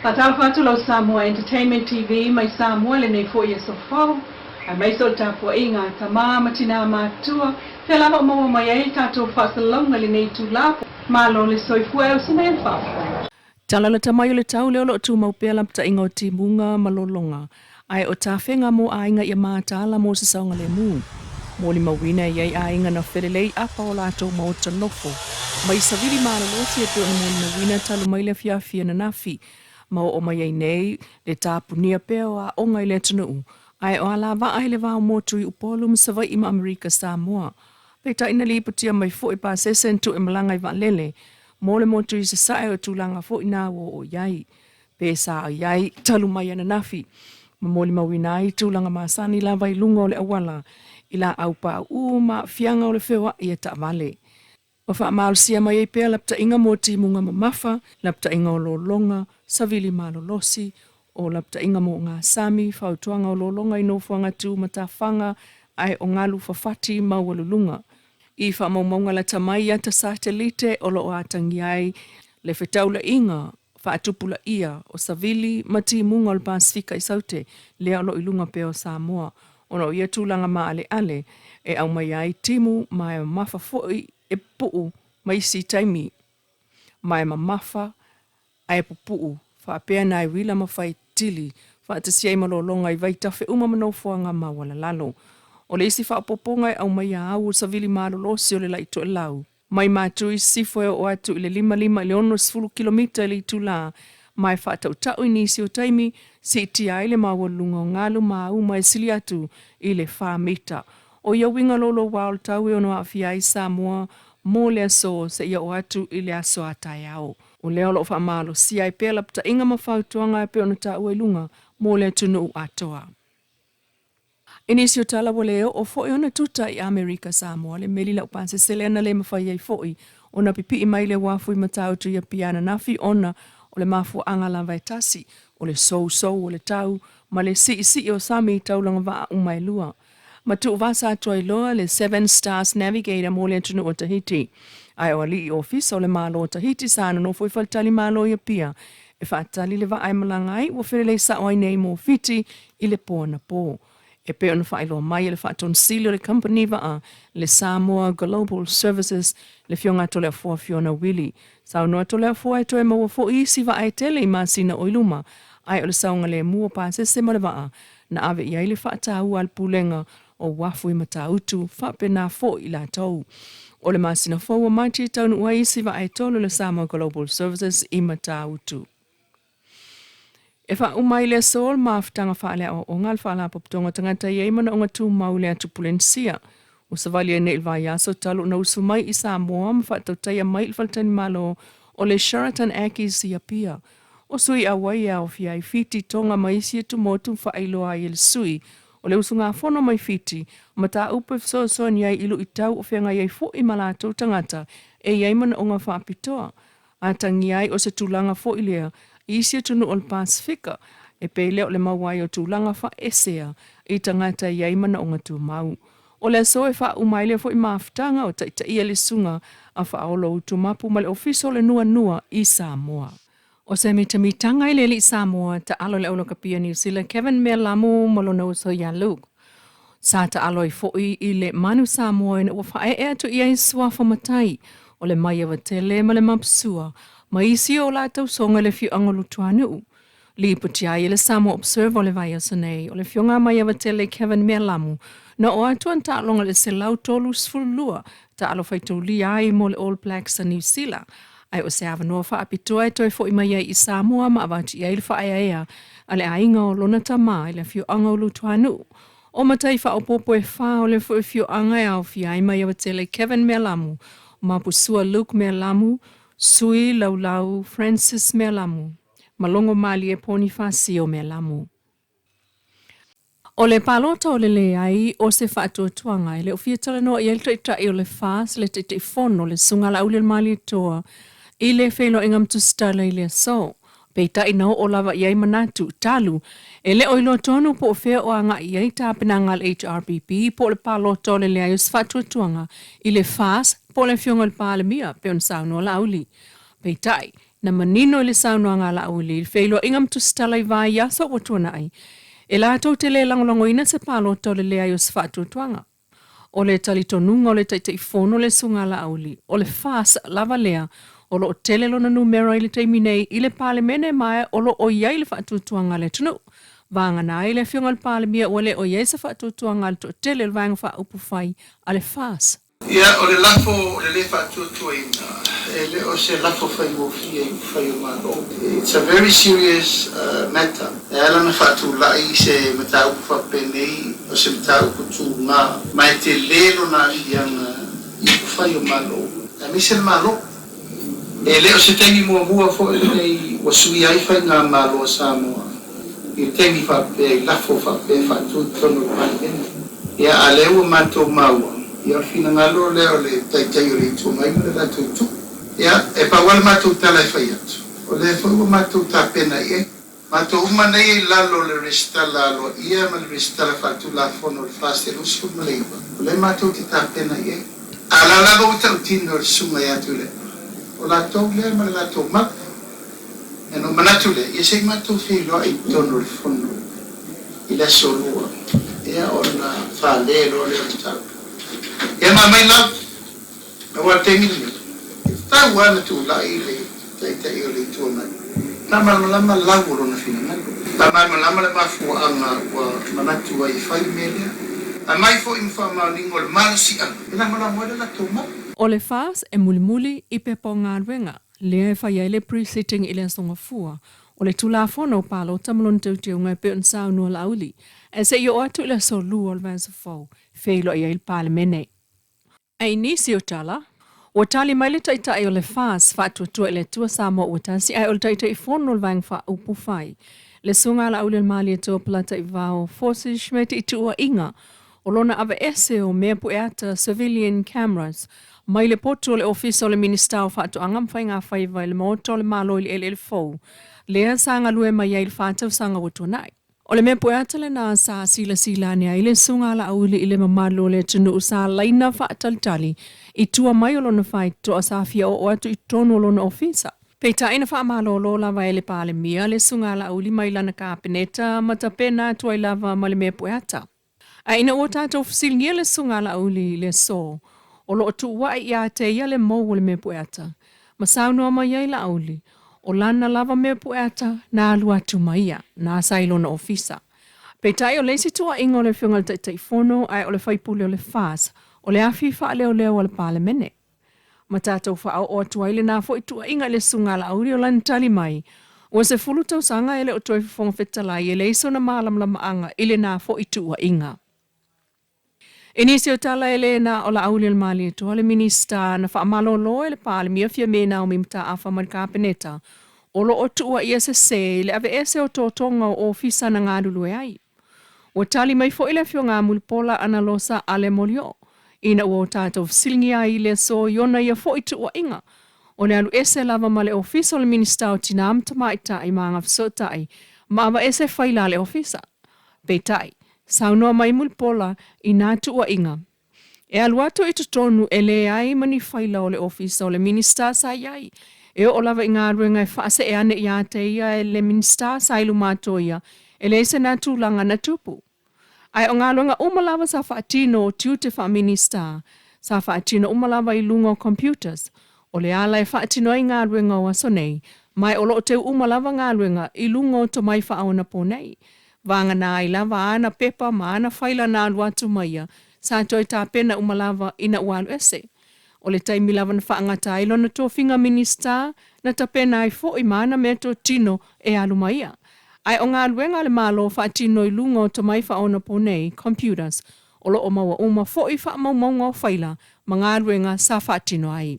Faatalofa atu lau Samoa Entertainment TV mai Samoa i lenei foi aso fou, aemaise o le tapuaiga a tama ma tina matutua, fea lava o maua mai ai le tatou faasalalauga i lenei itula. Malo le soifua e uso mai le faafofoga. Tala lata mai o le tau lea o lo o tumau pea lapataiga o timuga ma lologa, ae o tafega mo aiga ia mataala mo se saogalemu. Molimauina e i ai aiga na felelei apa o latou maota nofo mai savili malolosi e pei ona molimauina talu mai le afiafi ananafi ma oo mai ai nei le tapunia pea o aoga i le atunuu, ae o alavaa i le va o motu i Upolu ma Savaii ma Amerika Samoa. Peitai na lipotia mai foi pasese na tuu e malaga i vaalele mo le motu i Sasae o tulaga foi na ua oo i ai. Pe sa i ai talu mai ananafi ma molimauina ai tulaga masani lava i luga o le auala i laau pauu ma aafiaga o le feoai e taavale. Ua faamalosia mai ai pea lapataiga mo timuga mamafa, lapataiga o lologa, savili malolosi, o lapataiga mo gasami, fautuaga o lologa i nofoaga tu matafaga ae o galu fafati maualuluga. I faamaumauga lata mai i ata satelite o lo o atagia ai le fetaulaiga faatupulaia o savili ma timuga o le Pasefika i Saute lea o lo o i luga pea o Samoa ona o ia tulaga maaleale e aumai ai timu ma e mamafa foi e pupuu ma isi taimi ma e mamafa ae pupuu faapea nai uila ma faitili faatasi ai ma lologa i vaitafe uma ma nofoaga maualalalo. O le isi faaopoopoga e aumaia au o savili malolosi o le la'i toelau mai Matu i Sisifo e oo atu i le 55 i le 60 kilomita i le itulā ma e faatautau i nisi o taimi siitia ai le maualuluga o galu ma auma e sili atu i le 4 mita. O ia uiga louloua o le tau e ono aafia ai Samoa mo le aso seia oo atu i le aso a taeao. O lea o lo o faamalosia ai pea lapataiga ma fautuaga e pei ona taua i luga mo le atunuu atoa. I nisi o tala ua le oo foi ona tuta i Amerika Samoa le meli laupasese lea na le mafai ai foi ona pipii mai le uafu i Matautu i Apia ananafi ona o le mafuaaga lava e tasi, o le sousou o le tau ma le siisii o sami i taulaga vaa uma e lua. Ma tuuvasa atu ai loa le Seven Stars Navigator mo le atunuu o Tahiti. Ae o alii ofisa o le Malo o Tahiti sa nonofo i faletalimalo i Apia e faatali le vaa e malaga ai ua felelei sao ai nei mo Fiti i le po anapo. E pei ona faailoa mai e le Faatonusili o le Kamupani Vaa le Samoa Global Services le Afioga a Toleafoa Fiona Willie. Saunoa Toleafoa e toe maua foi isi vaa e tele i masina o i luma, ae o le saogalemu o pasese ma le vaa na ave i ai le faataua a le Pulega o Uafu i Matautu, faapena foi i latou. O le masina fou o Mati e taunuu ai isi vaa e tolu le Samoa Global Services i Matautu. E faauma ai le aso le mafutaga faaleaoaoga a le Faalapotopotoga Tagata e i ai manaoga tumau i le atu Pulenesia. Ua savali ai nei i le vaiaso talu ona usu mai i Samoa ma faatautaia mai i le faletalimalo o le Sheraton Aggies i Apia. O sui auai e aofia ai Fiti, Tonga ma isi atumotu faailoa ai e le sui o le usugafono mai Fiti, mataupu e fesoasoani ai i luitau o feagai ai foi ma latou tagata e i ai manaoga faapitoa. Atagia ai o se tulaga foi lea i isi atunuu o le Pasefika, e pei lea o le maua ai o tulaga faaesea i tagata e i ai manaoga tumau. O le aso e faauma ai lea foi mafutaga o taitaia le susuga a Faaolo Utumapu ma le Ofisa o le Nuanua i Samoa. O se mitamitaga i le alii Samoa taalo i le aulakapia Niu Sila Kevin Mealamu ma lona uso ia Luke. Sa taalo ai foi i le Manu Samoa ina ua faaee atu i ai suafa matai o le Maiavatele ma le Mapsua ma isi o latou soga i le afioaga o Lutuanuu. Lipoti ai e le Samoa Observer o le vaiaso nei, o le afioga a Maiavatele Kevin Mealamu na oo atu ana taaloga i le 132 taalo faitaulia ai mo le All Blacks a Niu Sila, ae o se avanoa faapitoa e toe foi mai ai i Samoa ma avatu i ai le faaeaea a le aiga o lona tama i le afioaga o Lutuanuu. O matai faaopoopo e fa o le foi afioaga e aofia ai Maiavatele Kevin Mealamu, Mapusua Luke Mealamu, Sui Laulau Francis Mealamu, ma Logomalie Ponifasio Mealamu. O le palota o le leai o se faatuatuaga e le o fia talanoa i ai le Taitai o le FAS, le Taitaifono, le Susuga Laaulialemalietoa i le feiloaiga ma Tusitala i le aso. Peitai na oo lava i ai manatu, talu, e le o iloa tonu po o fea o agai i ai tapenaga a le HRPP po o le palota o le leai o se faatuatuaga i le FAS po o le Afioga i le Palemia, pei ona saunoa Laauli. Peitai, Na manino i le saunoaga a Laauli i le feiloaiga ma Tusitala i vaiaso ua tuanai, e latou te le lagolagoina se palota o le leai o se faatuatuaga. O le talitonuga o le Taitaifono le Susuga a Laauli, o le FAST lava lea o lo o tele lona numera i le taimi nei i le Palemene ma o lo o i ai le faatuatuaga a le atunuu. Vagana ai le Afioga i le Palemia ua le o i ai se faatuatuaga a le toatele o le Vaega Faaupufai a le FAST. Ia, o le lafo o le lē faatuatuaina, e le o se lafo faigofie i upufai o Malo. It's a very serious matter. E ala ona faatulai se mataupu faapenei, o se mataupu tuga, ma e telē lona aafiaga i upufai o Malo, aemaise le Malo. E le o se taimi muamua foi lenei ua suia ai faigamalo a Samoa i le taimi faapea i lafo faapea e faatu i totonu o le Palemene. Ia, a lea ua matou maua, ia o le finagalo lea o le Taitai o le Itu Agai ma le latou Itu. Ia, e pau lava le matou tala e fai atu, o lea foi ua matou tapena i ai. Matou uma nei i lalo o le resitala aloaia ma le resitala faatulafono o le 429, o lea matou te tapena i ai. A la lava ua tautino le susuga ia Tuilaepa, o latou lea ma le latou mau. Ia ona ou manatu lea, ia se i matou feiloai i totonu o le fono i le aso Lua, ia ona fale loa lea o le mataupu. Ia ma aumai lau, aua o le taimi lenei, e tatau lava ona tulai le Taitai o le Itu Agai, faamalamalama lau o lona finagalo, faamalamalama le mafuaaga ua manatu ai e fai le mea lea, aumai foi ma faamaoniga o le malosiaga e lagolago ai le latou mau. O le FAS e mulimuli i pepa o galuega lea e fai ai le pre-sitting i le Aso Gafua o le Tulafono o Palota ma lona teuteuga e pei ona saunoa Laauli, ae se i oo atu i le aso Lua o le vaiaso fou, feiloai ai le Palemene. I nisi o tala, ua tali mai le Taitai o le FAS, Faatuatua i le Atua Samoa Ua Tasi, ae o le Taitaifono o le Vaega Faaupufai, le Susuga a Laaulialemalietoa Polataivao Fosi Schmidt i tuuaiga o lona aveese o mea pueata, civilian cameras, mai le potu o le Ofisa o le Minisita o Faatoaga ma Faigafaiva i le Maota o le Malo i le Eleele Fou lea sa galue mai ai i le 4 tausaga ua tuanai. O le mea pueata lenā sa silasila ane ai le Susuga a Laauli i le mamalu o le atunuu sa laina faatalitali i tua mai o lona faitotoa sa fia oo atu i totonu o lona ofisa. Peitai na faamalōlō lava e le Palemia le Susuga a Laauli mai lana Kapeneta ma tapena atu ai lava ma le mea pueata. Ae ina ua tatou fesiligia le Susuga a Laauli i le aso, o lo o tuuai ia te ia le mou o le mea pueata, ma saunoa mai ai Laauli, o lana lava mea pueata na alu atu ma ia, na sa i lona ofisa. Peitai o le isi tuuaiga o le Afioga i le Taitaifono ae o le faipule o le FAS, o le afi faaleoleo a le Palemene. Ma tatou faaoo atu ai lenā foi tuuaiga i le Susuga a Laauli o lana tali mai, ua 10 tausaga e le o toe Fofoga Fetalai e leai sona malamalamaaga i lenā foi tuuaiga. I nisi o tala e le na o Laauli o le Malietoa le Minisita na faamalōlō e le Palemia Fiame Naomi Mataafa ma le Kapeneta o lo o tuuaia sesē i le aveese o totoga o ofisa na galulue ai. Ua tali mai foi le Afioga a Mulipola Anarosa Ale Molioo ina ua o tatou fesiligia ai i le aso i ona ia foi tuuaiga o le alu ese lava ma le Ofisa o le Minisita o Tinā ma Tamaitai ma Agafesootai ma aveese faila a le ofisa. Peitai, saunoa mai Mulipola i nā tuuaiga e alu atu i totonu e leai ma ni faila o le ofisa o le Minisita sa i ai, e oo lava i galuega e faasee ane ia te ia e le Minisita sa i luma atu o ia, e leai se na tulaga na tupu. Ae o galuega uma lava sa faatino o tiute faa-Minisita, sa faatino uma lava i luga o computers, o le ala e faatino ai galuega o aso nei, ma o lo o teu uma lava galuega i luga o tomai faaonaponei. Vagana ai lava ana pepa ma ana faila na alu atu ma ia, sa toe tapena uma lava ina ua alu ese. O le taimi lava na faagata ai lona tofiga Minisita, na tapena ai foi ma ana mea totino e alu ma ia. Ae o galuega a le Malo faatino i luga o tomai faaonaponei, computers, o lo o maua uma foi faamaumauga o faila ma galuega sa faatino ai.